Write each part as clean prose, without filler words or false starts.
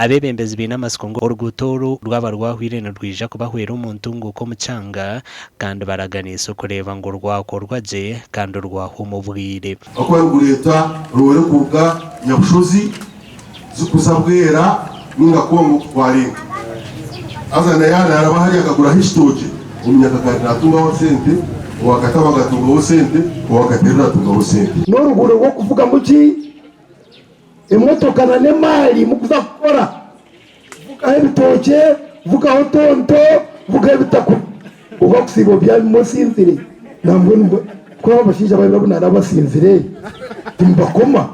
Abeebembezi baine amatsiko ngu oruguuto oru rwaba rwahwire nirwija kubahwera omu ntunguuka omu kyanga kandi baraganiise okureeba ngu rwakorwa gye kandi rwahwa omu bwire. Oku barikureeta roore kuruga Nyabushozi zikuza Bwera ninga Congo kutwara ente. Haza na yaaba naaraba hariya akaguraho ekitookye, omunyakagari naatungaho sente, owa Katabo akatungaho sente, owa Katerere atungaho sente. N'oruguudo rw'okuvugamu ki emotoka na n'emaari mukuza kukora? Vugaho ebitookye, vugaho tonto, vugaho ebitakuri. Oba kusiiba obyamimu osinzire nambwenu ku abo abashaija babire abu naaraba basinzire timubakoma.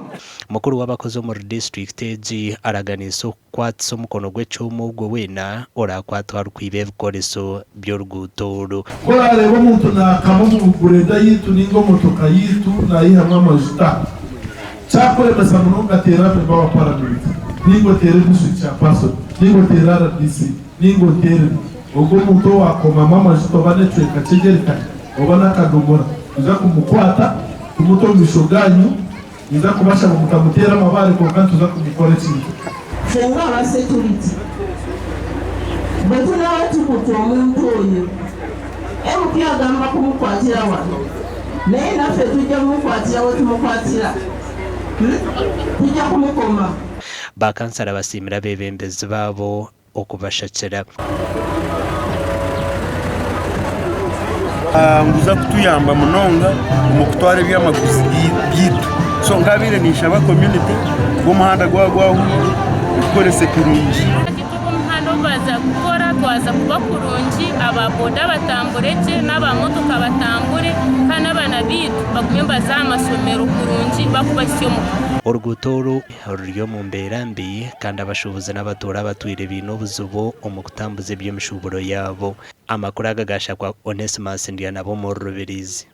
Mukuru w'abakozi omuri disiturikiti egi araganiise okukwatisa omukono gw'ekyoma ogwe weena orakwatwa arikwiba ebikoreso by'oruguuto oru. Ku oraareebe omuntu naakama omu gureda yaitu nainga omotoka yaitu naihamu amajuta, kyakuremesa munonga teera memba wa paramenti nainga oteere district chairperson nainga oteere RDC nainga oteere ogwo omuntu owaakomamu amajuta oba n'ekicweka ky'ejerikani oba n'akadomora twija kumukwata tumute omu maisho gaanyu. Ninza kubashaba mutamuteera amabaare kwonka nituza kumukora ekintu. Ffe nga aba security bwetunaaba tukutte omuntu oyo, MP agamba kumukwatira wano naye naffe tujja mumukwatira wetumukwatira tujja kumukoma. Ba kansara basiimire abeebembezi baabo okubashakira. Nguza kutuyamba munonga omu kutwara ebyamaguzi byaitu. So nkabaire ninshaba community ngu omuhanda gwaba gwahwire egukorese kurungi. Hati ogu omuhanda obu baaza kukora gwaza kuba kurungi, aba boda batambure gye n'aba motoka batambure kandi n'abaana baitu bagume nibaza aha mashomero kurungi barikubahitsya omuka. Oruguuto oru Ruri omu mbeera mbi kandi abashuubuzi n'abatuura abatwire baine obuzibu omu kutambuza eby'emishuuburo yaabo. Amakuru aga gaashakwa Onesmus Ndyanabo omuri Rubirizi.